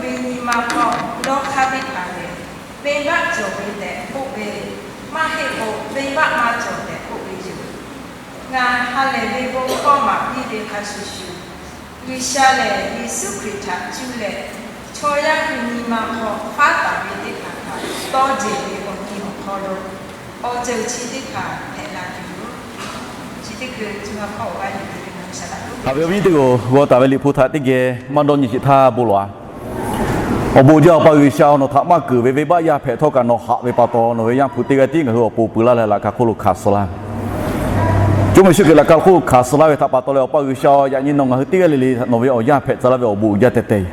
Nyi ma hk'aw dawˇ hk'aˇ teˇ hpaˍ lehˬ, venˇbaˆ cawˬ ve tehꞈ k'oˆ ve, maˇ heˆ k'o venˇbaˆ maˇ cawˬ tehꞈ k'oˆ ve yoˬ. Ngaˬ ha lehˬ ve bon hkawˇ maˍ piˇ ve hk'a shuˍ shuˍ, G'uiˬsha lehˬ Yeˍsuˆ Hkriꞈ htaꞈ cuˇ leh, chaw yaˇ hui nyi ma hk'aw faˉ taˍ ve teˇ hpaˍ htaꞈ tawˇ jeˬ ve awˬ nyi awˬ hk'aw lo awˬ ceuˬ chi teˇ hpaˍ hpehꞈ la tuˬ yoˬ. Chi teˇ hkui Haꞈ ve awˬ viˉ teˇ g'aˇ g'aw taˍ ve Liꞈ hpu htaꞈ teˇ geh maˇ dawˇ nyi sheˍ htaˇ bon lawˬ-a. Awˬ bon jaˇ Awˬ pa G'uiˬsha-oˬ, nawˬ htaꞈ maˇ keunˍ ve venˇbaˆ yaˇ hpehꞈ htawˇ kaꞈ nawˬ haꞈ ve pa taw, nawˬ ve Yaˇ hpu teˇ g'aˇ tiˉ ngaˬ hui awˬ pon puiˍ laˇ leh laꞈ ka hk'oˆ lo hkanˍ suh laˇ ve, Jawˇmawˇ Yeˍsuˆ Hkriꞈ laꞈ ka hk'oˆ lo hkanˍ suh laˇ ve htaꞈ pa taw leh, Awˬ pa G'uiˬsha-oˬ, yaꞈ nyi nawˬ ngaˬ hui teˇ g'aˇ le le nawˬ ve awˬ yanˇ hpehꞈ tcuh laˇ ve awˬ bon uiˍ jaˇ teh teh yoˬ.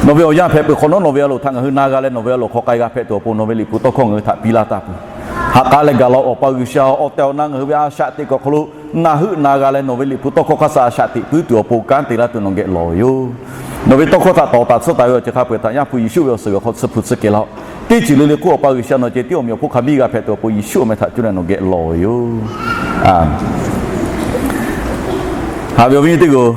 Nawˬ ve awˬ yanˇ hpehꞈ peuˬ hk'awꞈ nawˉ, nawˬ ve a loˍ htaꞈ ngaˬ hui na g'a leh nawˬ ve a loˍ hk'aw k'ai g'a hpehꞈ tuˬ awˬ pon nawˬ ve Liꞈ hpu tawˇ hkawˇ ngaˬ hui htaꞈ piˇ laˇ taˇ peuˬ. Haꞈ k'aˉ leh gaˬ law, Awˬ pa G'uiˬsha-oˬ, awˬ tehˬ awˬ na ngaˬ hui ve a shaꞈ teꞈ kuiˬ awˬ hk'aw lo ngaˬ hui na g'a leh nawˬ ve Liꞈ hpu tawˇ hkawˇ hk'a shuˍ a shaꞈ teꞈ puiˉ tuˬ awˬ pon kanˉ te laˇ tuˬ nawˬ geh lawˬ ve yoˬ. Nawˬ ve tawˇ hkawˇ htaꞈ tawˍ taˍ tsuhˇ taˍ ve awˬ ceuˬ hk'a peu-eˬ htaꞈ Yaˇ hpu Yeˍsuˆ ve awˬ suhˍ g'uiˬ hk'aw tsuhˇ hpu tsuhˇ kehˬ laˇ-oˆ. Teˇ ceuˬ le le hk'oˆ Awˬ pa G'uiˬsha nawˬ ceh tiˉ awˬ meꞈ awˬ hponˇ hk'a biˇ g'a hpehꞈ tuˬ awˬ pon Yeˍsuˆ awˬ meh htaꞈ cuˇ leh nawˬ geh lawˬ ve yoˬ. Haꞈ ve awˬ viˉ teˇ g'aˇ-oˬ,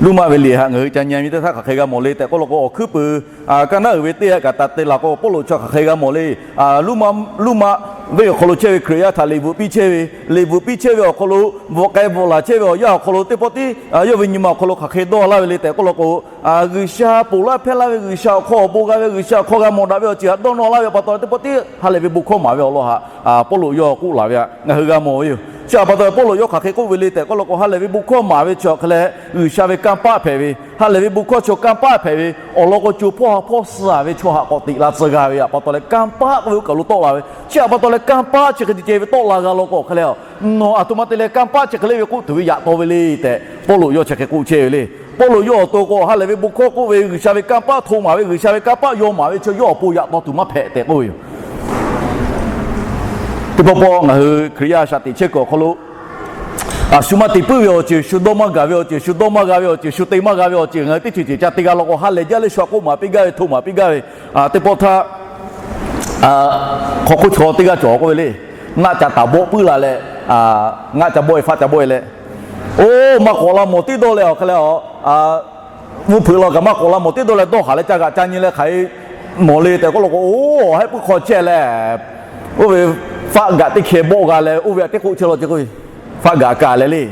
Roˉmaꞈ ve liꞈ htaꞈ ngaˬ hui ca nyi nyi teˇ htaˇ hk'aˬ hk'e g'a mawˬ le tehꞈ k'oˆ law k'o, awˬ hkuiˉ puiˍ kaˇ naˉ uiˍ ve teˇ g'aˇ kaꞈ taˇ te laˬ k'o, Pawˇluꞈ chi hk'aˬ hk'e g'a mawˬ le. Roˉmaꞈ, Roˉmaꞈ venˇ awˬ hk'aw lo chehˇ ve Hkriꞈ yaˇ htaꞈ liꞈ bvuhꞈ piˇ chehˇ ve, liꞈ bvuhꞈ piˇ chehˇ ve awˬ hk'aw lo bvuhꞈ k'ai bvuhꞈ laˬ chehˇ ve awˬ yanˇ awˬ hk'aw lo teˇ pawˆ tiˉ yawˇ ve nyi ma awˬ hk'aw lo hk'aˬ hk'e dawˇ laˇ ve le tehꞈ k'oˆ law k'o, G'uiˬsha ponˬ laˇ hpehˇ laˇ ve, G'uiˬsha awˬ hk'aw awˬ bon g'a ve, G'uiˬsha awˬ hk'aw g'a mawˬ daꞈ ve awˬ ceuˬ htaꞈ dawˇ nawˇ laˇ ve pa taw teˇ pawˆ tiˉ ha lehˬ ve bon hkawˇ maˍ ve awˬ lawn htaꞈ Pawˇluꞈ yawˇ k'oˆ laˬ ve htaꞈ ngaˬ hui g'a mawˬ ve yoˬ. Chi htaꞈ pa taw Pawˇluꞈ yawˇ hk'aˬ hk'e k'oˆ ve le tehꞈ k'oˆ law k'o, ha lehˬ ve bon hkawˇ maˍ ve chi awˬ hk'e leh G'uiˬsha ve kanˇ paˆ hpehꞈ ve, ha lehˬ ve bon hkawˇ chi kanˇ paˆ hpehꞈ ve awˬ lawn k'o, co hpawˇ ha hpawˇ suh ve chaw htaꞈ k'awꞈ teꞈ la tcuh g'a ve htaꞈ pa taw leh kanˇ paˆ k'oˆ ve oˇ kaˬ lo tawˆ la ve. Chi htaꞈ pa taw leh kanˇ paˆ chi hk'e te ceh ve tawˆ la g'a law k'o hk'e leh, nawˬ aˬ htoꞈ ma te leh kanˇ paˆ chi hk'e le ve k'oˆ tuˬ ve yaꞈ taw ve le tehꞈ Pawˇluꞈ yawˇ chi hk'e k'oˆ chehˇ ve le. Pawˇluꞈ yawˇ awˬ to k'o, ha lehˬ ve bon hkawˇ k'oˆ ve, G'uiˬsha ve kanˇ paˆ hto maˍ ve, G'uiˬsha ve kanˇ paˆ yaw maˍ ve chi yawˇ awˬ pon yaꞈ taw tuˬ maˇ hpehꞈ tehꞈ k'oˆ ve yoˬ. Teˇ pawˆ pawˆ ngaˬ hui Hkriꞈ yaˇ a shaꞈ teꞈ chehˇ kuiˬ awˬ hk'aw lo, a shu maˇ te puiˉ ve awˬ ceuˬ, shu dawˇ maˇ gaˬ ve awˬ ceuˬ, shu dawˇ maˇ g'a ve awˬ ceuˬ, shu te maˇ g'a ve awˬ ceuˬ ngaˬ hui teˇ ceuˬ ceuˬ ca te g'a law k'o, ha lehˬ jaˇ leh shu htaꞈ k'oˆ maˍ piˇ gaˇ ve, hto maˍ piˇ gaˇ ve, teˇ pawˆ htaˇ hk'aw hk'oˆ chaw teˇ g'aˇ cawˬ k'oˆ ve le. Ngaˆ ca taˍ bawˆ puiˉ la leh, ngaˆ ca bawˆ e, faˆ ca bawˆ e leh, oˇ maˇ k'awꞈ la mawˬ teˇ dawˇ leh awˬ hk'e leh, a, vuˇ hpeuꞈ la kaꞈ maˇ k'awꞈ la mawˬ teˇ dawˇ leh dawˇ haˍ leh ca g'aꞈ ca nyi leh hk'aˬ hk'e mawˬ le tehꞈ k'oˆ law k'o, oˇ awˬ hehˉ puiˉ hk'aw chehˇ leh, oˇ ve faˆ gaꞈ teˇ hkeh bawˆ g'a leh oˇ ve teˇ k'oˆ chehˇ law ceh k'oˆ ve, faˆ gaꞈ kaꞈ leh le.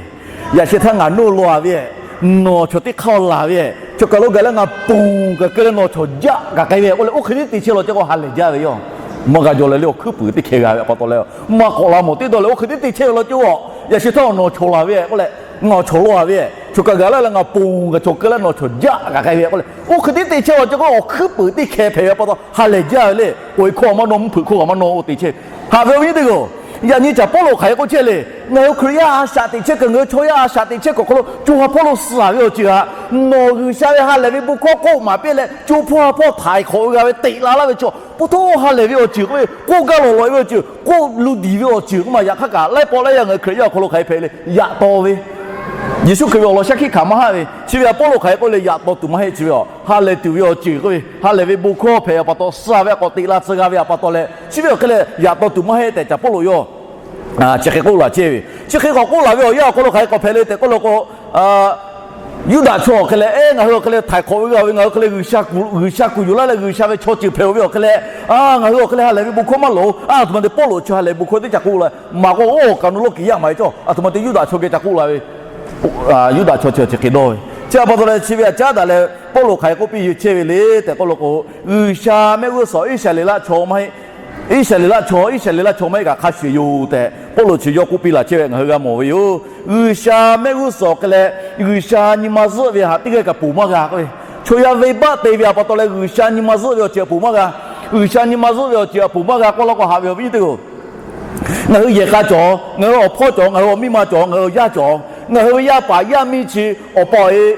Yaꞈ sheh htaˇ ngaˬ nuˇ law a ve, nawˬ chaw teˇ hk'aˇ laˬ ve, chaw kaˬ lo gaˬ leh ngaˬ ponˬ kaꞈ keu leh nawˬ chaw jaˆ kaꞈ k'ai ve k'oˆ leh, oˇ hk'e tiˉ te chehˇ law ceh k'o ha lehˬ jaˇ ve yoˬ. Maˇ g'a jaw leh le awˬ hkuiˉ puiˍ teˇ hkeh g'a ve pa taw leh, maˇ k'awꞈ la mawˬ teˇ dawˇ leh oˇ hk'e tiˉ te chehˇ law ceh k'o, yaꞈ sheh htaˇ nawˬ chaw laˬ ve k'oˆ leh, ngaˬ chaw law a ve, chaw kaˬ gaˬ la leh ngaˬ ponˬ kaꞈ chaw keu leh nawˬ chaw jaˆ kaꞈ k'ai ve k'oˆ leh, oˇ hk'e tiˉ te chehˇ law ceh k'o, awˬ hkuiˉ puiˍ teˇ hkeh hpehꞈ ve pa taw ha lehˬ jaˇ ve le. K'oꞈ e hkawˇ maˇ nawˇ, mvuhˇ hpeuꞈ hkawˇ kaꞈ maˇ nawˇ, oˇ te chehˇ. Haꞈ ve awˬ viˉ teˇ g'aˇ-oˬ, yaꞈ nyi caˬ Pawˇluꞈ hk'aˬ hk'e k'oˆ chehˇ le. Ngaˬ hui Hkriꞈ yaˇ a shaꞈ teꞈ chehˇ kuiˬ, ngaˬ hui chaw yaˇ a shaꞈ teꞈ chehˇ kuiˬ awˬ hk'aw lo co ha hpawˇ lo suh ve awˬ ceuˬ htaꞈ nawˬ G'uiˬsha ve ha lehˬ ve bon hkawˇ k'oˆ maˍ piˇ leh, co hpawˇ ha hpawˇ htaiˍ hk'awꞈ ve g'a ve teꞈ la laˇ ve chaw, po htoˇ ha lehˬ ve awˬ ceuˬ k'oˆ ve, k'oˆ gaˇ lawˬ lawꞈ e ve awˬ ceuˬ, k'oˆ lu diˬ ve awˬ ceuˬ k'oˆ maˬ yaꞈ hk'aˇ kaꞈ laiˉ pawˆ laiˉ yaˇ ngaˬ hui Hkriꞈ yaˇ awˬ hk'aw lo hk'aˬ hk'e hpehꞈ le, yaꞈ taw ve Yeˍsuˆ Hkriꞈ ve awˬ lawn shaˉ hkiˆ hkanˍ maˇ haˆ ve. Chi ve htaꞈ Pawˇluꞈ hk'aˬ hk'e k'oˆ le, yaꞈ taw tuˬ maˇ heˆ. Chi ve a ha lehˬ tuˬ ve awˬ ceuˬ k'oˆ ve, ha lehˬ ve bon hkawˇ hpehꞈ ve pa taw, suh ve a k'awꞈ teꞈ la tcuh g'a ve pa taw leh, chi ve awˬ hk'e leh yaꞈ taw tuˬ maˇ heˆ tehꞈ caˬ Pawˇluꞈ yawˇ chi hk'e k'oˆ laˬ chehˇ ve. Chi hk'e k'awꞈ k'oˆ laˬ ve awˬ yanˇ awˬ hk'aw lo hk'aˬ hk'e k'awꞈ hpehꞈ le tehꞈ k'oˆ law k'o, Yuˇdaꞈ chaw awˬ hk'e leh, eˉ, ngaˬ hui awˬ hk'e leh htaiˍ hk'awꞈ ve g'a ve, ngaˬ hui hk'e leh G'uiˬsha kuˬ yuˬ laˇ leh G'uiˬsha ve chaw ceuˬ hpehꞈ-oˬ ve awˬ hk'e leh, ngaˬ hui awˬ hk'e leh ha lehˬ ve bon hkawˇ maˇ loˍ. A htoꞈ ma te Pawˇluꞈ chi ha lehˬ ve bon hkawˇ teˇ ca k'oˆ la, maˍ k'o oˇ kaꞈ nu lawˇ kiˬ yaˇ maˍ ve cawˇ. A htoꞈ ma te Yuˇdaꞈ chaw geh ca k'oˆ la ve, Yuˇdaꞈ chaw chi chi hk'e dawˇ ve. Chi htaꞈ pa taw leh chi ve htaꞈ caˉ daꞈ leh Pawˇluꞈ hk'aˬ hk'e k'oˆ piˇ chehˇ ve le tehꞈ k'oˆ law k'o, G'uiˬsha mehˆ g'uˇ suhˍ Iˉsaˍreˍlaˆ chaw maˇ heˆ, Iˉsaˍreˍlaˆ chaw, Iˉsaˍreˍlaˆ chaw maˇ heˆ kaꞈ hk'a shuˍ yoˬ tehꞈ Pawˇluꞈ chi yawˇ k'oˆ piˇ laˬ chehˇ ve ngaˬ hui g'a mawˬ ve yoˬ. G'uiˬsha mehˆ g'uˇ suhˍ awˬ hk'e leh G'uiˬsha nyi ma zuhˆ ve htaꞈ teˇ g'aˇ kaꞈ ponˬ maˇ g'a k'oˆ ve, chaw yaˇ venˇbaˆ te ve htaꞈ pa taw leh G'uiˬsha nyi ma zuhˆ ve awˬ ceuˬ htaꞈ ponˬ maˇ g'a. G'uiˬsha nyi ma zuhˆ ve awˬ ceuˬ htaꞈ ponˬ maˇ g'a k'oˆ law k'o, haꞈ ve awˬ viˉ teˇ g'aˇ-oˬ, ngaˬ hui yehˬ k'a cawˬ, ngaˬ hui awˬ hpawˇ cawˬ, ngaˬ hui awˬ miˇ ma cawˬ, ngaˬ hui awˬ yaˇ cawˬ, ngaˬ hui ve yaˇ paˍ yaˇ miˇ chi awˬ pa awˬ e,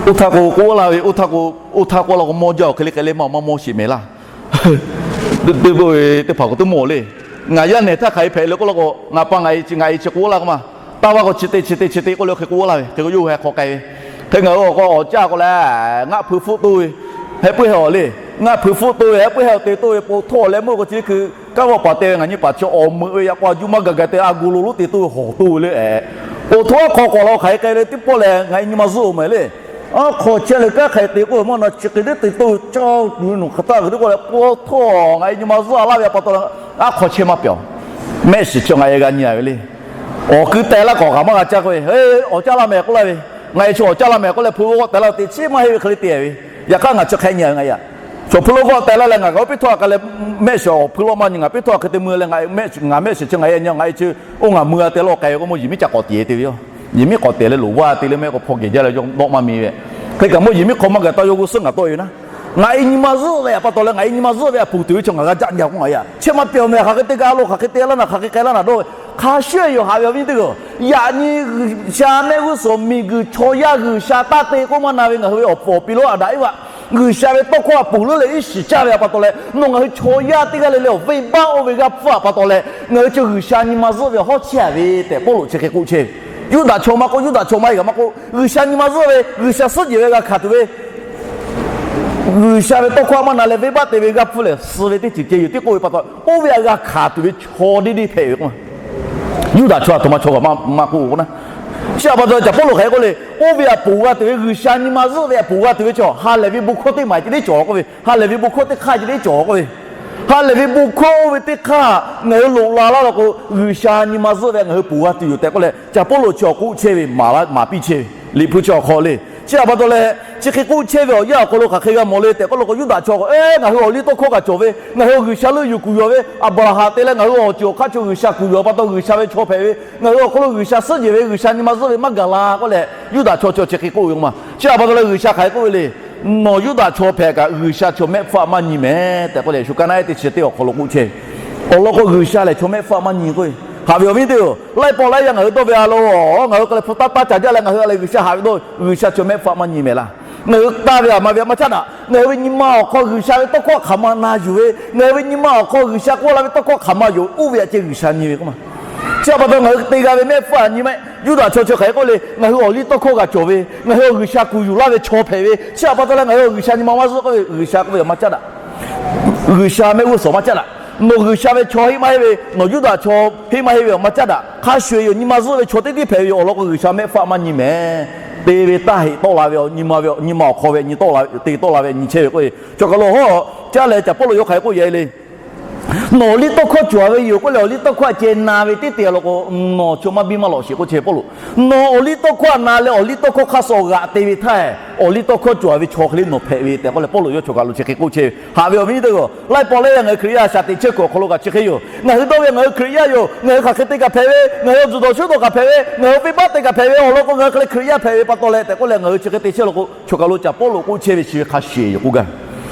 oˇ htaˇ k'o k'oˆ laˇ ve, oˇ htaˇ k'o, oˇ htaˇ k'oˆ laˇ k'o, mawˇ jaˇ awˬ hk'e le hk'e le maˇ maˇ mawˇ sheˍ mehˍ laˇ. Teˇ hpaˍ k'o teˇ mawˬ le. Ngaˬ yaˇ nehˬ htaˇ hk'aˬ hk'e hpehꞈ le k'oˆ law k'o, ngaˬ pa ngaˬ e chi ngaˬ e chi k'oˆ laˇ k'o maˇ, taˇ vaˇ k'o chi te chi te chi te k'oˆ le hk'e k'oˆ laˇ ve hk'e k'o, yawˇ hui hk'aw k'ai ve. Hk'e ngaˬ hui awˬ k'o awˬ caˇ k'o leh, ngaˆ hpui hpfuhˆ toˇ ve, heh puiˉ heh awˬ le, ngaˆ hpui hpfuhˆ toˇ ve, heh puiˉ heh awˬ te toˇ ve po htawˇ leh meuˇ k'o chi teˇ hkui kanˉ vawˆ paˍ te ve ngaˬ nyi paˍ chi awˬ meuꞈ ve yaꞈ k'aw a juˇ maˇ gaˬ gaˬ te a gu lo lonˉ te toˇ ve hawˬ toˇ ve le. Po htawˇ hk'aw k'awꞈ la hk'aˬ hk'e k'ai le teˇ pawˆ lehˬ ngaˬ e nyi ma zuhˆ-oˬ mehˍ le. Aˉ hk'aw chehˇ leh kanˉ hk'aiˍ te k'oˆ ve maˇ na, chi hk'e teˇ te to caˇ tuˬ ve nawˬ hk'aˬ htaˇ g'uiˬ teˇ k'oˆ leh, k'o htawˇ ngaˬ e nyi ma zuhˆ laˇ ve a pa taw leh, aˉ hk'aw chehˇ maˇ pehˬ-oˬ. Mehˆ shiˍ chi ngaˬ e g'a nyi a ve le. Awˬ kui teh laˇ k'awꞈ kaꞈ maˇ g'a caˇ k'oˆ ve, awˬ caˇ laˇ mehˍ k'oˆ laˇ ve, ngaˬ e chaw awˬ caˇ laˇ mehˍ k'oˆ leh hpu lo g'awˆ teh laˇ ve teꞈ chiˉ maˇ heˆ ve hk'e le te ve. Yaꞈ hk'aˇ ngaˬ chi hk'e nyi a ve ngaˬ e a, chaw hpu lo g'awˆ teh laˇ leh ngaˬ kaꞈ oˇ piˇ htawˇ a k'ai leh, mehˆ shiˍ awˬ hpu lo maˇ nyi ngaˬ piˇ htawˇ a hk'e te mui leh, ngaˬ mehˆ shiˍ chi ngaˬ e nyi ngaˬ e chi oˇ ngaˬ mui a te lawˇ k'ai ve k'o, mvuhˇ yeˬ miˉ ca k'awꞈ teꞈ te ve yoˬ. Yeˬ miˉ k'awꞈ teꞈ leh loˍ vaˇ te leh mehˆ k'o hpaw geh jaˇ leh yawˇ dawˆ maˇ mi ve. Hk'e kaꞈ mvuhˇ yeˬ miˉ hk'aw maˇ gaˬ taˇ yawˇ g'uˇ suhˉ ngaˬ tawˆ e ve naˉ. Ngaˬ e nyi ma zuhˆ ve a pa taw leh ngaˬ e nyi ma zuhˆ ve a poˬ tuˬ ve chaw ngaˬ g'a jaˆ nyi a k'o ngaˬ e a, chehˇ maˇ pehˬ-oˬ mehˍ, hk'aˬ hk'e te g'a lo, hk'aˬ hk'e te laˇ naˍ, hk'aˬ hk'e k'ai laˇ naˍ dawˇ ve. Hk'a shuˍ yoˬ, haꞈ ve awˬ viˉ teˇ g'aˇ. Yaꞈ nyi G'uiˬsha mehˆ g'uˇ suhˍ miˬguiˬ chaw yaˇ G'uiˬsha taˇ te k'oˆ maˇ na ve ngaˬ hui ve awˬ pfuhˍ awˬ pi lonˉ Aˍdanˍ Eˇvaꞈ G'uiˬsha ve tawˇ hkawˇ a poˬ leuˉ leh iˉ shiˍ caˇ ve a pa taw leh, nawˬ ngaˬ hui chaw yaˇ teˇ g'aˇ le le awˬ venˇbaˆ oˇ ve g'aˇ hpfuhˇ a pa taw leh, ngaˬ hui chi G'uiˬsha nyi ma zuhˆ ve awˬ hawˉ chehˇ a ve tehꞈ Pawˇluꞈ chi hk'e k'oˆ chehˇ ve. Yuˇdaꞈ chaw maˇ k'oˆ, Yuˇdaꞈ chaw maˇ heˆ kaꞈ maˇ k'oˆ, G'uiˬsha nyi ma zuhˆ ve, G'uiˬsha suhˉ jehˬ ve g'a hkanˍ tuˬ ve G'uiˬsha ve tawˇ hkawˇ maˇ na leh venˇbaˆ te ve g'aˇ hpfuhˇ lehˬ, suh ve teˇ ceuˬ ceh yoˬ tiˉ k'oˆ ve pa taw, oˇ ve a g'a hkanˍ tuˬ ve chaw deˇ deˇ hpehꞈ ve k'o, Yuˇdaꞈ chaw a htoꞈ ma chaw kaꞈ maˇ k'oˆ k'o na. Chi a pa taw Caˍ Pawˇluꞈ hk'aˬ hk'e k'oˆ le, oˇ ve a poˬ g'a tuˬ ve, G'uiˬsha nyi ma zuhˆ ve a poˬ g'a tuˬ ve chaw, ha lehˬ ve bon hkawˇ teˇ maˬ ceh tiˉ cawˬ k'oˆ ve, ha lehˬ ve bon hkawˇ teˇ hk'aˇ ceh tiˉ cawˬ k'oˆ ve, ha lehˬ ve bon hkawˇ oˇ ve teˇ hk'aˇ ngaˬ hui loꞈ la laˇ law k'o, G'uiˬsha nyi ma zuhˆ ve ngaˬ hui poˬ g'a tuˬ yoˬ tehꞈ k'oˆ leh, Caˍ Pawˇluꞈ chi awˬ k'oˆ chehˇ ve maˍ laˇ maˍ piˇ chehˇ ve Liꞈ hpu chi awˬ hk'aw le. Chi a pa taw leh, chi hk'e k'oˆ chehˇ ve awˬ yanˇ awˬ hk'aw lo hk'aˬ hk'e g'a mawˬ le tehꞈ k'oˆ law k'o, Yuˇdaꞈ chaw k'o, eˬ, ngaˬ hui awˬ liˇ tawˇ hkawˇ kaꞈ cawˬ ve, ngaˬ hui G'uiˬsha leuˆ yuˬ kuˬ yuˬ ve, Aˍbraˍhanˍ te leh ngaˬ hui awˬ ceuˬ awˬ hk'aˇ chaw G'uiˬsha kuˬ yuˬ a pa taw G'uiˬsha ve chaw hpehꞈ ve, ngaˬ hui awˬ hk'aw lo G'uiˬsha suhˉ jehˬ ve, G'uiˬsha nyi ma zuhˆ ve maˇ gaˬ la k'oˆ leh, Yuˇdaꞈ chaw chi chi hk'e k'oˆ ve k'o ma. Chi a pa taw leh G'uiˬsha hk'aˬ hk'e k'oˆ ve le, nawˬ Yuˇdaꞈ chaw hpehꞈ kaꞈ G'uiˬsha chaw mehˆ hpfuhˇ maˇ nyi mehˍ tehꞈ k'oˆ leh, shu kaˇ naˆ ehˉ teˇ chi teˇ awˬ hk'aw lo k'oˆ chehˇ ve. Awˬ lawn k'o G'uiˬsha lehˬ chaw mehˆ hpfuhˇ maˇ nyi k'oˆ ve. Haꞈ ve awˬ viˉ teˇ-oˬ, laiˉ pawˆ laiˉ yaˇ ngaˬ hui dawˇ ve a lo, ngaˬ hui hk'aˬ lehˬ hpu taˇ taˇ caˍ jaˇ leh ngaˬ hui a lehˬ G'uiˬsha haꞈ ve dawˇ, G'uiˬsha chaw mehˆ hpfuhˇ maˇ nyi mehˍ laˇ. Ngaˬ hui taˇ ve a ma ve a maˇ caˉ daꞈ. Ngaˬ hui ve nyi ma awˬ hk'aw G'uiˬsha ve tawˇ hkawˇ hk'aˬ ma na yuˬ ve, ngaˬ hui ve nyi ma awˬ hk'aw G'uiˬsha k'oˆ laˇ ve tawˇ hkawˇ hk'aˬ ma yoˬ, oˇ ve a ceh G'uiˬsha nyi ve k'oˆ ma. Chi a pa taw ngaˬ hui te g'a ve mehˆ hpfuhˇ a nyi mehˆ. Yuˇdaꞈ chaw chi hk'aˬ hk'e k'oˆ le, ngaˬ hui awˬ liˇ tawˇ hkawˇ g'a cawˬ ve, ngaˬ hui G'uiˬsha kuˬ yuˬ laˇ ve chaw hpehꞈ ve, chi a pa taw leh ngaˬ hui G'uiˬsha nyi ma maˇ zuhˆ k'oˆ ve, G'uiˬsha k'oˆ ve a maˇ caˉ daꞈ. G'uiˬsha mehˆ g'uˇ suhˍ maˇ caˉ daꞈ. Nawˬ G'uiˬsha ve chaw heˆ maˇ heˆ ve, nawˬ Yuˇdaꞈ chaw heˆ maˇ heˆ ve a maˇ caˉ daꞈ. Hk'a shuˍ yoˬ, nyi ma zuhˆ ve chaw teˇ tiˉ hpehꞈ ve yoˬ. Awˬ lawn k'o G'uiˬsha mehˆ hpfuhˇ maˇ nyi mehˍ. Te ve taˇ heˆ tawˆ la ve, nyi ma ve, nyi ma awˬ hk'aw ve nyi tawˆ la, te tawˆ la ve nyi chehˇ ve k'oˆ ve, chaw kaˬ lo hawˉ caˇ leh Caˍ Pawˇluꞈ yawˇ hk'aˬ hk'e k'oˆ yehˬ le. Nawˬ awˬ liˇ tawˇ hkawˇ cawˬ ve yoˬ k'oˆ leh, awˬ liˇ tawˇ hkawˇ a ceh na ve teˇ te a law k'o, nawˬ chaw maˇ biˇ maˇ lawꞈ sheˍ k'oˆ chehˇ ve Pawˇluꞈ. Nawˬ awˬ liˇ tawˇ hkawˇ a na leh awˬ liˇ tawˇ hkawˇ hk'aˇ suh g'aꞈ te ve htaˇ, awˬ liˇ tawˇ hkawˇ cawˬ ve chaw hk'e le nawˬ hpehꞈ ve tehꞈ k'oˆ leh Pawˇluꞈ yawˇ chaw kaˬ lo chi hk'e k'oˆ chehˇ ve. Haꞈ ve awˬ viˉ teˇ g'aˇ, laiˉ pawˆ laiˉ yaˇ ngaˬ hui Hkriꞈ yaˇ a shaꞈ teꞈ chehˇ kuiˬ awˬ hk'aw lo kaꞈ chi hk'e yoˬ. Ngaˬ hui dawˇ ve ngaˬ hui Hkriꞈ yaˇ yoˬ, ngaˬ hui hk'aˬ hk'e te kaꞈ hpehꞈ ve, ngaˬ hui awˬ tzuhˬ dawˬ shuˉ dawˬ kaꞈ hpehꞈ ve, ngaˬ hui venˇbaˆ te kaꞈ hpehꞈ ve, awˬ lawn k'o ngaˬ hui hk'e le Hkriꞈ yaˇ hpehꞈ ve pa taw leh tehꞈ k'oˆ leh ngaˬ hui chi hk'e te chehˇ law k'o, chaw kaˬ lo Caˍ Pawˇluꞈ k'oˆ chehˇ ve chi ve hk'a shuˍ yoˬ k'oˆ gaˇ ve.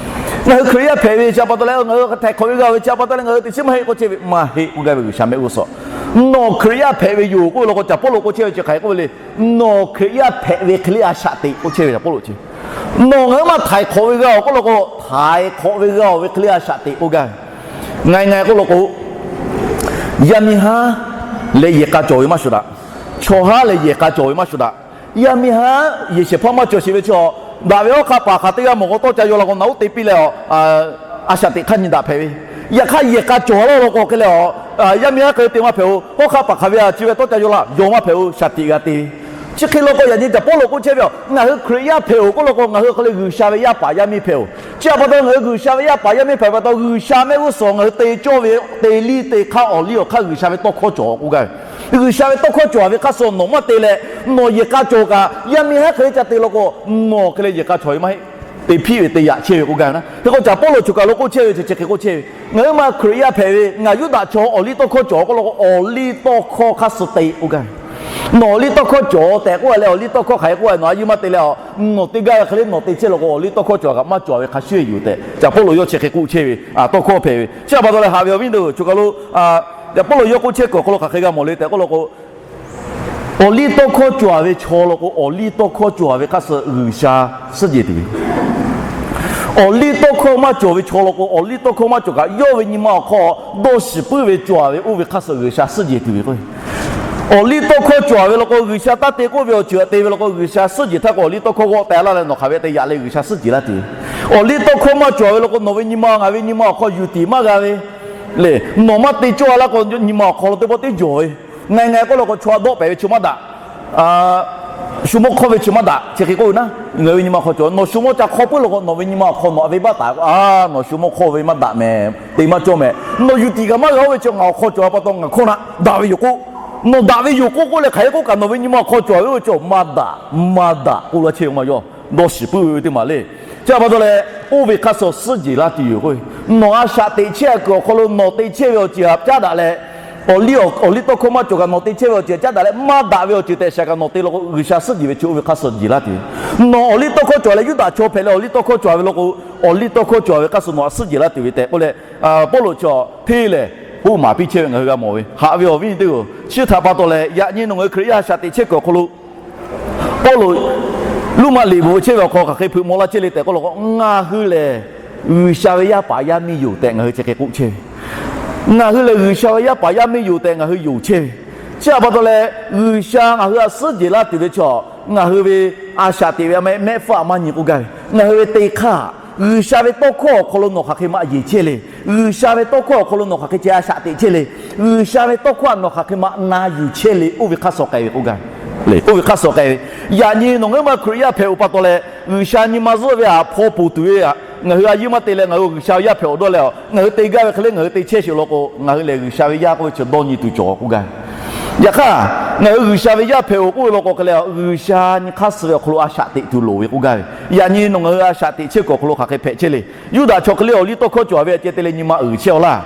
Ngaˬ hui Hkriꞈ yaˇ hpehꞈ ve chi a pa taw leh ngaˬ hui htaiˍ hk'awꞈ ve g'a ve chi a pa taw leh ngaˬ hui teꞈ chiˉ maˇ heˆ k'oˆ chehˇ ve, maˇ heˆ k'oˆ gaˇ ve G'uiˬsha mehˆ g'uˇ suhˍ. Nawˬ Hkriꞈ yaˇ hpehꞈ ve yoˬ k'oˆ ve law k'o, Caˍ Pawˇluꞈ k'oˆ chehˇ ve chi hk'aˬ hk'e k'oˆ ve le. Nawˬ Hkriꞈ yaˇ hpehꞈ ve hk'e le a shaꞈ teꞈ k'oˆ chehˇ ve Caˍ Pawˇluꞈ chi. Nawˬ ngaˬ hui maˇ htaiˍ hk'awꞈ ve g'a-oˬ k'oˆ law k'o, htaiˍ hk'awꞈ ve g'a-oˬ ve hk'e le a shaꞈ teꞈ k'oˆ gaˇ ve. Ngaˬ e ngaˬ e k'oˆ law k'o, yaˇ miˇ haˉ leh yehˬ k'a cawˬ ve maˇ shuˍ daꞈ. Chaw haˉ leh yehˬ k'a cawˬ ve maˇ shuˍ daꞈ. Yaˇ miˇ haˉ yehˬ shehˍ hpaˇ maˇ cawˬ sheˍ ve chi a, daꞈ ve hawˉ hk'aˆ paˍ hk'aˬ teˇ g'aˇ mawˬ k'o tawˇ ca yaw la k'o, naꞈ uˉ te piˇ leh a, a shaꞈ teꞈ hk'aˇ nyi daꞈ hpehꞈ ve. Yaꞈ hk'aˇ yehˬ k'a cawˬ laˇ law k'o hk'e leh a, yaˇ miˇ haˉ hk'e te maˇ hpehꞈ-oˬ. Hawˉ hk'aˆ paˍ hk'aˬ ve a chi ve tawˇ ca yaw la, yaw maˇ hpehꞈ-oˬ, shaˍ tiꞈ g'a te ve. Chi hk'e law k'o, yaꞈ nyi Caˍ Pawˇluꞈ k'oˆ chehˇ ve a, ngaˬ hui Hkriꞈ yaˇ hpehꞈ-oˬ k'oˆ law k'o, ngaˬ hui hk'e le G'uiˬsha ve yaˇ paˍ yaˇ miˇ hpehꞈ-oˬ. Chi a pa taw ngaˬ hui G'uiˬsha ve yaˇ paˍ yaˇ miˇ hpehꞈ pa taw, G'uiˬsha mehˆ g'uˇ suhˍ ngaˬ hui te cawˇ ve te liˇ te hk'aˇ awˬ liˇ awˬ hk'aˇ G'uiˬsha ve tawˇ hkawˇ cawˬ k'oˆ gaˇ ve. G'uiˬsha ve tawˇ hkawˇ cawˬ ve hk'aˇ suh nawˬ maˇ te leh, nawˬ yehˬ k'a cawˬ kaꞈ yaˇ miˇ haˉ hk'e le ca te law k'o, nawˬ hk'e le yehˬ k'a cawˬ ve maˇ heˆ. Te hpiˆ ve te yaꞈ chehˇ ve k'oˆ gaˇ ve na. Hk'e k'o Caˍ Pawˇluꞈ choˬ kaˬ lo k'oˆ chehˇ ve chi chi hk'e k'oˆ chehˇ ve, ngaˬ hui ma Hkriꞈ yaˇ hpehꞈ ve, ngaˬ Yuˇdaꞈ chaw awˬ liˇ tawˇ hkawˇ cawˬ k'oˆ law k'o, awˬ liˇ tawˇ hkawˇ hk'aˇ suh te k'oˆ gaˇ ve. Nawˬ awˬ liˇ tawˇ hkawˇ cawˬ tehꞈ k'oˆ leh, awˬ liˇ tawˇ hkawˇ hk'aˬ hk'e k'oˆ leh nawˬ a yinˇ maˇ te leh a, nawˬ te gaˇ ve hk'e le nawˬ te chehˇ law k'o, awˬ liˇ tawˇ hkawˇ cawˬ kaꞈ maˇ cawˬ ve hk'a shuˍ yoˬ tehꞈ Caˍ Pawˇluꞈ yawˇ chi hk'e k'oˆ chehˇ ve, tawˇ hkawˇ hpehꞈ ve. Chi a pa taw leh haꞈ ve awˬ viˉ teˇ g'aˇ choˬ kaˬ lo, Caˍ Pawˇluꞈ yawˇ k'oˆ chehˇ kuiˬ awˬ hk'aw lo hk'aˬ hk'e g'a mawˬ le tehꞈ k'oˆ law k'o, awˬ liˇ tawˇ hkawˇ cawˬ ve chaw law k'o, awˬ liˇ tawˇ hkawˇ cawˬ ve hk'aˇ suh G'uiˬsha suhˉ jehˬ tuˬ ve. Awˬ liˇ tawˇ hkawˇ maˇ cawˬ ve chaw law k'o, awˬ liˇ tawˇ hkawˇ maˇ cawˬ kaꞈ yawˇ ve nyi ma awˬ hk'aw dawˇ shiˍ puiˉ ve cawˬ ve oˇ ve hk'aˇ suh G'uiˬsha suhˉ jehˬ tuˬ ve k'o, awˬ liˇ tawˇ hkawˇ cawˬ ve law k'o, G'uiˬsha taˇ te k'oˆ ve awˬ ceuˬ te ve law k'o, G'uiˬsha suhˉ jehˬ htaˇ k'o, awˬ liˇ tawˇ hkawˇ g'awˆ teh laˇ leh nawˬ hk'aˬ ve te yaꞈ leh G'uiˬsha suhˉ jehˬ laˇ tuˬ ve. Awˬ liˇ tawˇ hkawˇ maˇ cawˬ ve law k'o, nawˬ ve nyi ma ngaˬ ve nyi ma awˬ hk'aw yuˬ tiˍ maˇ g'a ve le. Nawˬ maˇ te cawˇ laˇ k'o, nyi ma awˬ hk'aw lo teˇ pawˆ teˇ jawˬ ve. Ngaˬ e ngaˬ e k'oˆ law k'o, chaw a dawˆ pehˍ ve chaw maˇ daꞈ. Shu mawˇ hk'awˇ ve chi maˇ daꞈ, chi hk'e k'oˆ ve naˉ, ngaˬ hui ve nyi ma awˬ hk'aw cawˬ. Nawˬ shu mawˇ ca hk'awˇ puiˉ law k'o, nawˬ ve nyi ma awˬ hk'aw nawˬ a ve baˆ taˍ k'o, a, nawˬ shu mawˇ hk'awˇ ve maˇ daꞈ mehˍ, te maˇ cawˇ mehˍ. Nawˬ yuˬ tiꞈ kaꞈ maˇ g'a oˇ ve chi ngaˬ awˬ hk'aw cawˬ a pa taw ngaˬ hkawˇ naˆ daꞈ ve yoˬ k'oˆ. Nawˬ daꞈ ve yoˬ k'oˆ k'oˆ leh hk'aˬ hk'e k'oˆ kaꞈ, nawˬ ve nyi ma awˬ hk'aw cawˬ ve oˇ ve chi maˇ daꞈ, maˇ daꞈ k'oˆ laˇ chehˇ ve maˇ yaw. Dawˇ shiˍ puiˉ ve teˇ maˬ le. Chi a pa taw leh, oˇ ve hk'aˇ suh suhˉ jeˬ laˇ tuˬ yoˬ k'o, nawˬ a shaꞈ teꞈ chehˇ a kuiˬ awˬ hk'aw lo nawˬ te chehˇ ve awˬ ceuˬ htaꞈ caˉ daꞈ leh, awˬ liˇ awˬ liˇ tawˇ hkawˇ maˇ cawˬ kaꞈ nawˬ te chehˇ ve awˬ ceuˬ htaꞈ caˉ daꞈ leh, maˇ daꞈ ve awˬ ceuˬ tehꞈ shaˍ kaꞈ nawˬ te law k'o, G'uiˬsha suhˉ jeˬ ve chi oˇ ve hk'aˇ suh jeˬ laˇ tuˬ yoˬ. Nawˬ awˬ liˇ tawˇ hkawˇ cawˬ leh Yuˇdaꞈ chaw hpehꞈ leh awˬ liˇ tawˇ hkawˇ cawˬ ve law k'o, awˬ liˇ tawˇ hkawˇ cawˬ ve hk'aˇ suh nawˬ htaꞈ suhˉ jeˬ laˇ tuˬ ve tehꞈ k'oˆ leh, Pawˇluꞈ chi hteˇ lehˬ k'oˆ maˍ piˇ chehˇ ve ngaˬ hui g'a mawˬ ve. Haꞈ ve awˬ viˉ nyi teˇ-oˬ, chi htaꞈ pa taw leh yaꞈ nyi nawˬ ngaˬ hui Hkriꞈ yaˇ a shaꞈ teꞈ chehˇ kuiˬ awˬ hk'aw lo Pawˇluꞈ Roˉmaꞈ liꞈ bvuhꞈ chehˇ ve awˬ hk'aw hk'aˬ hk'e hpeuꞈ maw laˇ chehˇ le tehꞈ k'oˆ law k'o, ngaˬ hui lehˬ G'uiˬsha ve yaˇ paˍ yaˇ miˇ yoˬ tehꞈ ngaˬ hui chi hk'e k'oˆ chehˇ ve. Ngaˬ hui lehˬ G'uiˬsha ve yaˇ paˍ yaˇ miˇ yoˬ tehꞈ ngaˬ hui yonˍ chehˇ ve. Chi a pa taw leh, G'uiˬsha ngaˬ hui htaꞈ suhˉ jeˬ laˇ tuˬ ve chi, ngaˬ hui ve a shaꞈ teꞈ ve a mehˆ mehˆ hpfuhˇ a maˇ nyi k'oˆ gaˇ ve. Ngaˬ hui ve te hk'aˇ, G'uiˬsha ve tawˇ hkawˇ awˬ hk'aw lo nawˬ hk'aˬ hk'e maꞈ yeˬ chehˇ le. G'uiˬsha ve tawˇ hkawˇ awˬ hk'aw lo nawˬ hk'aˬ hk'e ceh a shaꞈ teꞈ chehˇ le. G'uiˬsha ve tawˇ hkawˇ htaꞈ nawˬ hk'aˬ hk'e maꞈ na yuˬ chehˇ le. Oˇ ve hk'aˇ suh k'ai ve k'oˆ gaˇ ve. Oˇ ve hk'aˇ suh k'ai ve, yaꞈ nyi nawˬ ngaˬ hui ma Hkriꞈ yaˇ hpehꞈ-oˬ pa taw leh, G'uiˬsha nyi ma zuhˆ ve htaꞈ hpaw poˬ tuˬ ve htaꞈ ngaˬ hui a yeˇ maˇ te leh ngaˬ hui G'uiˬsha ve yaˇ hpehꞈ-oˬ dawˇ leh, ngaˬ hui te gaˇ ve hk'e le ngaˬ hui te chehˇ sheˍ law k'o, ngaˬ hui lehˬ G'uiˬsha ve yaˇ k'oˆ ve chi dawˇ nyi tuˬ cawˬ k'oˆ gaˇ ve. Yaꞈ hk'aˇ, ngaˬ hui G'uiˬsha ve yaˇ hpehꞈ-oˬ k'oˆ ve law k'o hk'e le, G'uiˬsha nyi hk'aˇ suh ve awˬ hk'aw lo a shaꞈ teꞈ tuˬ loˍ ve k'oˆ gaˇ ve. Yaꞈ nyi nawˬ ngaˬ hui a shaꞈ teꞈ chehˇ kuiˬ awˬ hk'aw lo hk'aˬ hk'e hpehꞈ chehˇ le. Yuˇdaꞈ chaw hk'e le awˬ liˇ tawˇ hkawˇ cawˬ ve a ceh te leh nyi ma uiˍ chehˇ-aw laˇ.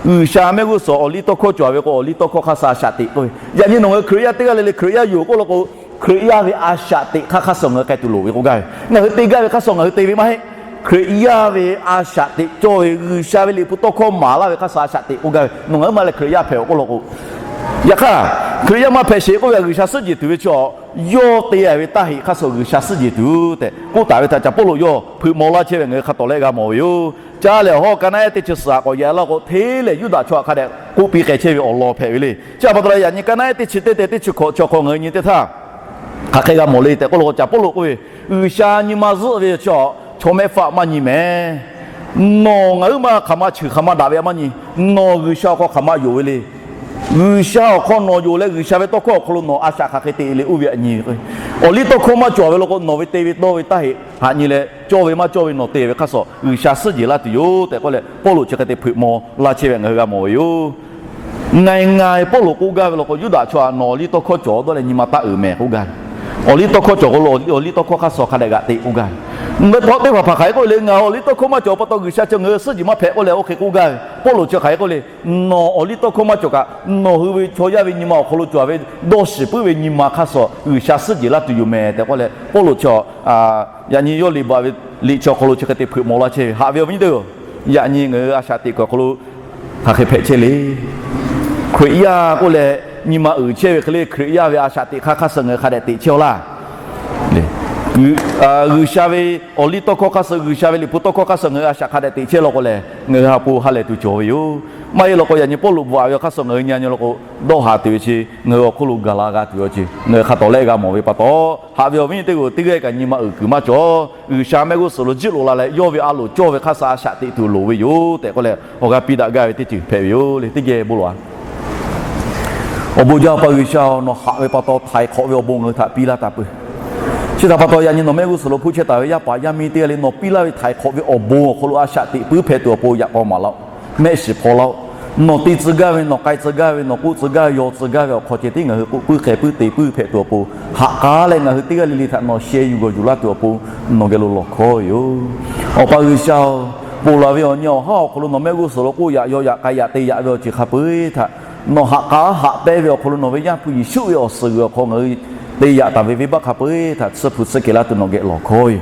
G'uiˬsha mehˆ g'uˇ suhˍ awˬ liˇ tawˇ hkawˇ cawˬ ve k'o, awˬ liˇ tawˇ hkawˇ hk'aˇ suh a shaꞈ teꞈ k'oˆ ve. Yaꞈ nyi nawˬ ngaˬ hui Hkriꞈ yaˇ teˇ g'aˇ le le Hkriꞈ yaˇ yoˬ k'oˆ law k'o, Hkriꞈ yaˇ ve a shaꞈ teꞈ hk'aˇ hk'aˇ suh ngaˬ hui k'ai tuˬ loˍ ve k'oˆ gaˇ ve. Ngaˬ hui te gaˇ ve hk'aˇ suh ngaˬ hui te ve maˇ heˆ. Hkriꞈ yaˇ ve a shaꞈ teꞈ cawˇ ve G'uiˬsha ve liꞈ hpu tawˇ hkawˇ maˍ laˇ ve hk'aˇ suh a shaꞈ teꞈ k'oˆ gaˇ ve. Nawˬ ngaˬ hui ma lehˬ Hkriꞈ yaˇ hpehꞈ-oˬ k'oˆ law k'o, yaꞈ hk'aˇ, Hkriꞈ yaˇ maˇ hpehꞈ sheˍ k'oˆ ve G'uiˬsha suhˉ jeˬ tuˬ ve chi, yawˇ te a ve taˇ heꞈ hk'aˇ suh G'uiˬsha suhˉ jeˬ tuˬ tehꞈ k'oˆ taˍ ve htaꞈ Caˍ Pawˇluꞈ yawˇ hpeuꞈ maw laˇ chehˇ ve ngaˬ hui hk'a tawˍ leh g'a mawˬ ve yoˬ. Caˇ lehˬ, awˬ hawˉ ka naˉ ehˉ teˇ chi suhˍ aꞈ k'awꞈ yaꞈ la k'o, hteˇ lehˬ Yuˇdaꞈ chaw htaꞈ hk'a dehꞈ k'oˆ piˇ k'ai chehˇ ve awˬ lawn hpehꞈ ve le. Chi a pa taw leh, yaꞈ nyi ka naˉ ehˉ teˇ chi teˇ te teˇ chi hkawꞈ chi awˬ hk'aw ngaˬ hui nyi teˇ htaˇ, hk'aˬ hk'e g'a mawˬ le tehꞈ k'oˆ law k'o, Caˍ Pawˇluꞈ k'oˆ ve, G'uiˬsha nyi ma zuhˆ ve chi, chaw mehˆ hpfuhˇ maˇ nyi mehˍ. Nawˬ ngaˬ huiˉ ma hk'aˬ ma cheuˬ hk'aˬ ma daꞈ ve a maˇ nyi. Nawˬ G'uiˬsha awˬ hk'aw hk'aˬ ma yonˍ ve le. G'uiˬsha awˬ hk'aw nawˬ yonˍ leh G'uiˬsha ve tawˇ hkawˇ awˬ hk'aw lo nawˬ a shaꞈ hk'aˬ hk'e te le oˇ ve a nyi. Awˬ liˇ tawˇ hkawˇ maˇ cawˬ ve law k'o, nawˬ ve te ve dawˇ ve taˇ heꞈ haꞈ nyi leh cawˇ ve maˇ cawˇ ve nawˬ te ve hk'aˇ suh G'uiˬsha suhˉ jeˬ laˇ tuˬ yoˬ tehꞈ k'oˆ leh, Pawˇluꞈ chi hk'e te hpeuꞈ maw laˇ chehˇ ve ngaˬ hui g'a mawˬ ve yoˬ. Ngaˬ ngaˬ Pawˇluꞈ k'oˆ gaˇ ve law k'o, Yuˇdaꞈ chaw htaꞈ nawˬ awˬ liˇ tawˇ hkawˇ cawˬ dawˇ leh nyi ma taˇ uiˍ mehˍ k'oˆ gaˇ ve. Awˬ liˇ tawˇ hkawˇ cawˬ k'o, awˬ liˇ tawˇ hkawˇ hk'aˇ suh hk'a dehꞈ g'aꞈ te k'oˆ gaˇ ve. Teˇ hpaˍ hpaˍ hk'aˬ hk'e k'oˆ le, ngaˬ awˬ liˇ tawˇ hkawˇ maˇ cawˬ pa taw G'uiˬsha chi ngaˬ hui suhˉ jeˬ maˇ hpehꞈ k'oˆ leh oˇ hk'e k'oˆ gaˇ ve. Pawˇluꞈ chi hk'aˬ hk'e k'oˆ le, nawˬ awˬ liˇ tawˇ hkawˇ maˇ cawˬ kaꞈ, nawˬ hui ve chaw yaˇ ve nyi ma awˬ hk'aw lo cawˬ ve dawˇ shiˍ puiˉ ve nyi ma hk'aˇ suh G'uiˬsha suhˉ jeˬ laˇ tuˬ yoˬ mehˍ tehꞈ k'oˆ leh, Pawˇluꞈ chi yaꞈ nyi yawˇ liꞈ bvuhꞈ ve liꞈ chi awˬ hk'aw lo chi hk'e te hpeuꞈ maw laˇ chehˇ ve. Haꞈ ve awˬ viˉ nyi teˇ-oˬ, yaꞈ nyi ngaˬ hui a shaꞈ teꞈ kuiˬ awˬ hk'aw lo hk'aˬ hk'e hpehꞈ chehˇ le. Hkriꞈ yaˇ k'oˆ leh nyi ma uiˍ chehˇ ve hk'e le, Hkriꞈ yaˇ ve a shaꞈ teꞈ hk'aˇ hk'aˇ suh ngaˬ hui hk'a dehꞈ teꞈ chehˇ-aw laˇ. G'uiˬsha ve awˬ liˇ tawˇ hkawˇ hk'aˇ suh, G'uiˬsha ve liꞈ hpu tawˇ hkawˇ hk'aˇ suh ngaˬ hui a shaꞈ hk'a dehꞈ teꞈ chehˇ law k'o lehˬ, ngaˬ hui ha po ha lehˬ tuˬ cawˬ ve yoˬ. Maˇ heˆ law k'o, yaꞈ nyi Pawˇluꞈ bvuhꞈ ve awˬ hk'aˇ suh ngaˬ hui nyi a nyi law k'o, dawˇ haˍ tuˬ ve chi ngaˬ hui awˬ hk'oˆ lo gaˬ la g'a tuˬ ve awˬ ceuˬ ngaˬ hui hk'a tawˍ leh g'a mawˬ ve pa taw, haꞈ ve awˬ viˉ nyi teˇ g'aˇ teˇ g'aˇ kaꞈ nyi ma uiˍ kuiˬ maˇ cawˬ. G'uiˬsha mehˆ g'uˇ suhˍ lo jiˇ loꞈ la leh yawˇ ve a loˍ cawˇ ve hk'aˇ suh a shaꞈ teꞈ tuˬ loˍ ve yoˬ tehꞈ k'oˆ leh, awˬ g'aˇ piˇ daꞈ gaˇ ve teˇ ceuˬ hpehꞈ ve yoˬ le. Teˇ geh bon lawˬ-a. Awˬ bon jaˇ Awˬ pa G'uiˬsha-oˬ, nawˬ haꞈ ve pa taw htaiˍ hk'awꞈ ve awˬ bon ngaˬ hui htaꞈ piˇ laˇ taˍ peuˬ. Chi htaꞈ pa taw, yaꞈ nyi nawˬ mehˆ g'uˇ suhˍ lo hpuˇ chehˇ taˍ ve yaˇ paˍ yaˇ miˇ teˇ g'aˇ le nawˬ piˇ laˇ ve htaiˍ hk'awꞈ ve awˬ bon awˬ hk'aw lo a shaꞈ teꞈ puiˉ hpehꞈ tuˬ awˬ pon yaꞈ k'aw maˍ laˇ-oˆ. Mehˆ shiˍ hpaw laˇ-oˆ. Nawˬ te tcuh gaˇ ve, nawˬ k'ai tcuh gaˇ ve, nawˬ k'oˆ tcuh gaˇ ve, yaw tcuh gaˇ ve awˬ hk'aw ceh tiˉ ngaˬ hui k'oˆ puiˉ hk'e puiˉ te puiˉ hpehꞈ tuˬ awˬ pon, haꞈ k'aˉ leh ngaˬ hui teˇ g'aˇ le le htaꞈ nawˬ sheh yuˬ g'awˬ yuˬ laˇ tuˬ awˬ pon nawˬ geh lo lawˬ hkawˇ ve yoˬ. Awˬ pa G'uiˬsha-oˬ, ponˬ laˬ ve awˬ nyi awˬ haˉ awˬ hk'aw lo nawˬ mehˆ g'uˇ suhˍ lo k'oˆ yaꞈ yaw yaꞈ k'ai yaꞈ te yaꞈ ve awˬ ceuˬ hk'a peu-eˬ htaꞈ nawˬ haꞈ k'aˉ haꞈ pehnˇ ve awˬ hk'aw lo nawˬ ve Yaˇ hpu Yeˍsuˆ ve awˬ suhˍ g'uiˬ awˬ hk'aw ngaˬ hui te yaꞈ taˍ ve venˇbaˆ hk'a peu-eˬ htaꞈ tsuhˇ hpu tsuhˇ kehˬ laˇ tuˬ nawˬ geh lawˬ hkawˇ ve yoˬ.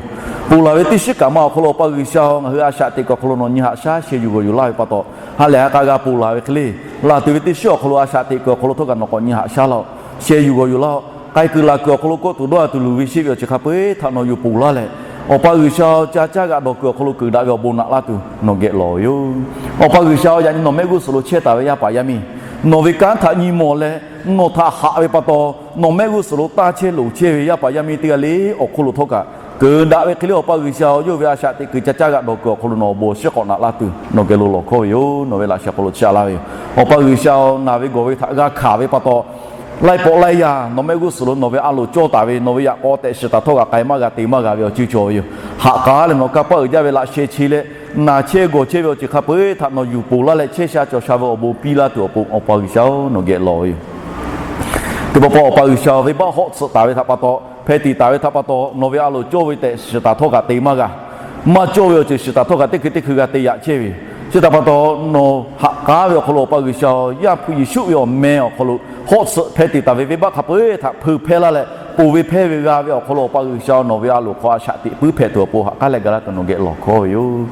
Ponˬ laˬ ve teˇ shiˉ kaꞈ ma awˬ hk'aw lo Awˬ pa G'uiˬsha-oˬ, ngaˬ hui a shaꞈ teꞈ kuiˬ awˬ hk'aw lo nawˬ nyi haꞈ shaˉ sheh yuˬ g'awˬ yuˬ laˇ ve pa taw, ha lehˬ ha k'a g'a ponˬ laˬ ve hk'e le, laˬ tuˬ ve teˇ shiˉ awˬ hk'aw lo a shaꞈ teꞈ kuiˬ awˬ hk'aw lo htawˇ kaꞈ nawˬ k'awꞈ nyi haꞈ shaˉ laˇ-oˆ. Sheh yuˬ g'awˬ yuˬ laˇ-oˆ. K'ai kuiˬ laˬ kuiˬ awˬ hk'aw lo kawˆ tuˬ dawˇ haˍ tuˬ luˬ ve sheˆ ve awˬ ceuˬ hk'a peu-eˬ htaꞈ nawˬ yuˬ ponˬ laˇ leh, Awˬ pa G'uiˬsha-oˬ, ca caˇ g'aꞈ dawˬ kuiˬ awˬ hk'aw lo keunˍ daꞈ ve awˬ bon naꞈ laˇ tuˬ nawˬ geh lawˬ ve yoˬ. Awˬ pa G'uiˬsha-oˬ, yaꞈ nyi nawˬ mehˆ g'uˇ suhˍ lo chehˇ taˍ ve yaˇ paˍ yaˇ miˇ, nawˬ ve kanˉ htaꞈ nyi mawˬ leh, nawˬ htaꞈ haꞈ ve pa taw, nawˬ mehˆ g'uˇ suhˍ lo taˇ chehˇ loˍ chehˇ ve yaˇ paˍ yaˇ miˇ teˇ g'aˇ le awˬ hk'oˆ lo htawˇ kaꞈ, keunˍ daꞈ ve hk'e le Awˬ pa G'uiˬsha-oˬ, yawˇ ve a shaꞈ teꞈ kuiˬ ca caˇ g'aꞈ dawˬ kuiˬ awˬ hk'aw lo nawˬ awˬ bon awˬ shiˉ k'awꞈ naꞈ laˇ tuˬ nawˬ geh lo lawˬ hkawˇ ve yoˬ. Nawˬ ve laꞈ sheh awˬ hk'aw lo chaꞈ laˇ ve yoˬ. Awˬ pa G'uiˬsha-oˬ, naˬ ve gawˬ ve htaꞈ g'a hkanˍ ve pa taw, Laiˉ pawˆ laiˉ yaˇ nawˬ mehˆ g'uˇ suhˍ lo nawˬ ve a loˍ cawˇ taˍ ve, nawˬ ve yaꞈ k'aw tehꞈ shiˍ taˍ htawˇ kaꞈ k'ai maˇ g'a te maˇ g'a ve awˬ ceuˬ cawˬ ve yoˬ. Haꞈ k'aˉ leh nawˬ kanˇ paˆ uiˍ jaˇ ve laꞈ sheh chi leh naˬ chehˇ gawˬ chehˇ ve awˬ ceuˬ hk'a peu-eˬ htaꞈ nawˬ yuˬ ponˬ laˇ leh chehˇ sha cawˬ sha ve awˬ bon piˇ laˇ tuˬ awˬ pon Awˬ pa G'uiˬsha-oˬ, nawˬ geh lawˬ ve yoˬ. Teˇ pawˆ pawˆ Awˬ pa G'uiˬsha ve venˇbaˆ hawˆ tsuhꞈ taˍ ve htaꞈ pa taw, hpeh tiꞈ taˍ ve htaꞈ pa taw, nawˬ ve a loˍ cawˇ ve tehꞈ shiˍ taˍ htawˇ kaꞈ te maˇ g'a. Maˇ cawˇ ve awˬ ceuˬ shiˍ taˍ htawˇ kaꞈ teˇ hkui teˇ hkui g'a te yaꞈ chehˇ ve yoˬ. Chi htaꞈ pa taw, nawˬ haꞈ k'aˉ ve awˬ hk'aw lo Awˬ pa G'uiˬsha-oˬ, Yaˇ hpu Yeˍsuˆ ve awˬ meh awˬ hk'aw lo hawˆ tsuhꞈ hpeh tiꞈ taˍ ve venˇbaˆ hk'a peu-eˬ htaꞈ hpeu hpehˇ laˇ leh, ponˬ ve hpehˇ ve g'a ve awˬ hk'aw lo Awˬ pa G'uiˬsha-oˬ, nawˬ ve a loˍ hk'aw a shaꞈ teꞈ puiˉ hpehꞈ tuˬ awˬ pon haꞈ k'aˉ leh ga laˇ tuˬ nawˬ geh lawˬ hkawˇ ve yoˬ.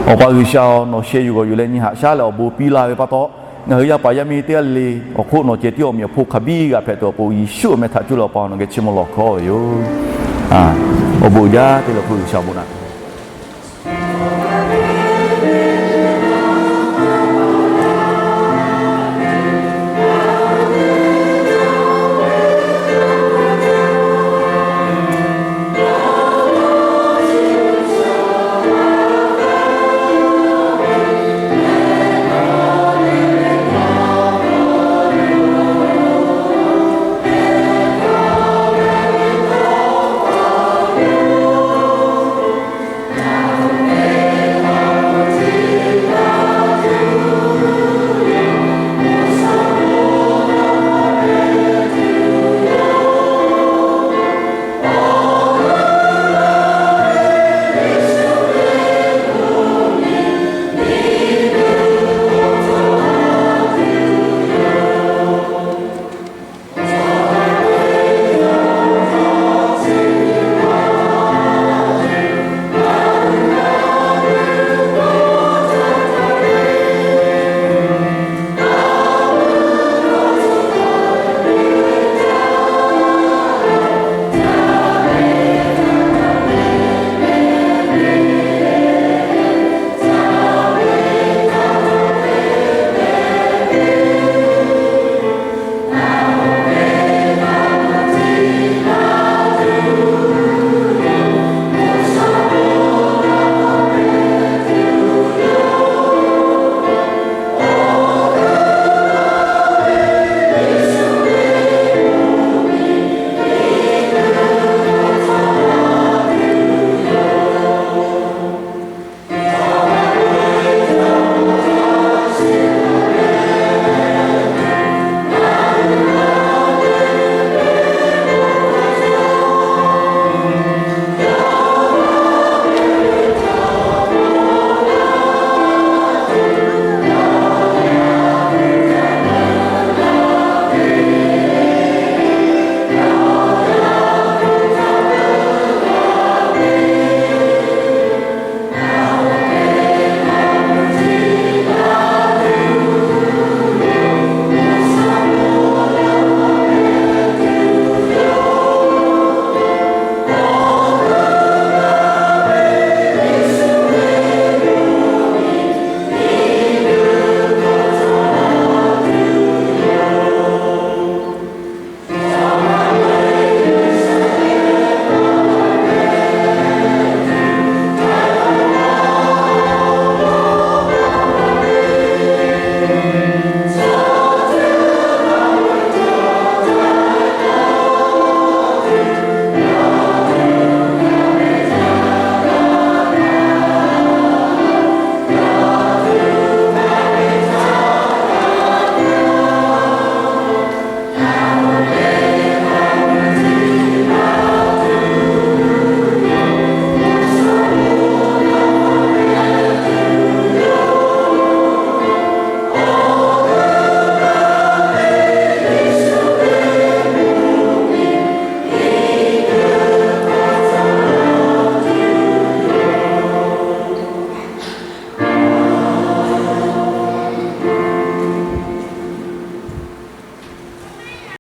Awˬ pa G'uiˬsha-oˬ, nawˬ sheh yuˬ g'awˬ yuˬ leh nyi haꞈ shaˉ leh awˬ bon piˇ laˇ ve pa taw, ngaˬ hui yaˇ paˍ yaˇ miˇ teˇ g'aˇ le le awˬ hk'oˆ nawˬ ceh tiˉ awˬ meꞈ awˬ hponˇ hk'a biˇ g'a hpehꞈ tuˬ awˬ pon Yeˍsuˆ awˬ meh htaꞈ cuˇ leh Awˬ pa nawˬ geh chiˇ mvuh lawˬ hkawˇ ve yoˬ. Awˬ bon uiˍ jaˇ te leh awˬ hk'oˆ G'uiˬsha bon naꞈ